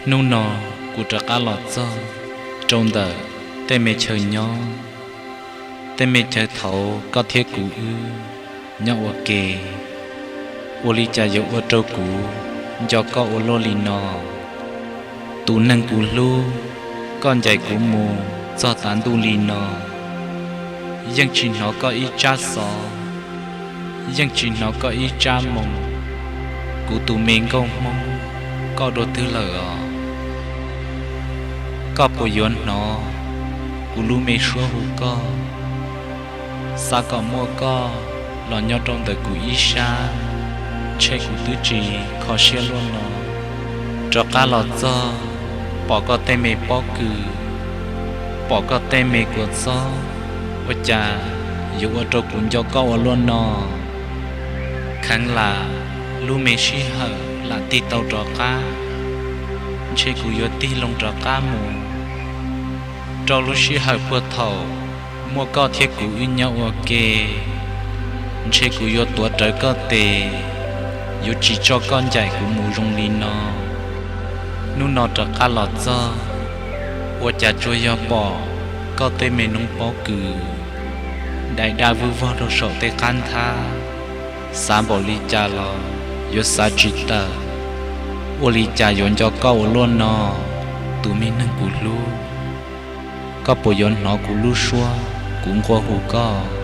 Hnub no kuv rov qab los txog rau ntawm tej me chaw nyob, tej me chaw thaum koj thiab kuv wb nyob ua ke. Ua li cas yuav ua rau kuv nco koj ua luaj li no? Tus neeg kuv hlub, koj ncaim kuv mus txog tav ntuj li no, yeej tsis hnov koj ib tsab xov, yeej tsis hnov koj ib tsab moo. Kuv tus me nkauj Hmoob, koj dua twg lawm os? Koj puas yuav hnov kuv lub me suab hu koj? Xav kom muaj koj los nyob rau ntawm kuv ib sab, ntshe kuv twb tsis kho siab luaj no. Rov qab los txog, pom koj tej me pob kws, pom koj tej me kua txob, ua cas yuav ua rau kuv nco koj ua luaj no? Kheev lam lub me sij hawm lam tig tau rov qab, ntshe kuv yuav tig loo rov qab mus rau lub sij hawm puag thaum muaj koj thiab kuv wb nyob ua ke. Ntshe kuv yuav tuav rawv koj tes, yuav tsis tso koj ncaim kuv mus zoo li no. Hnub no rov qab los txog, ua cas tsuas yog pom koj tej me noob pob kws dai daj vwj vog rau saum tej qab nthab. Xav npaum li cas los yuav xav tsis tawm, ua li cas yuav nco koj ua luaj no, tus me neeg kuv hlub. Koj puas yuav hnov kuv lub suab, kuv nqua hu koj?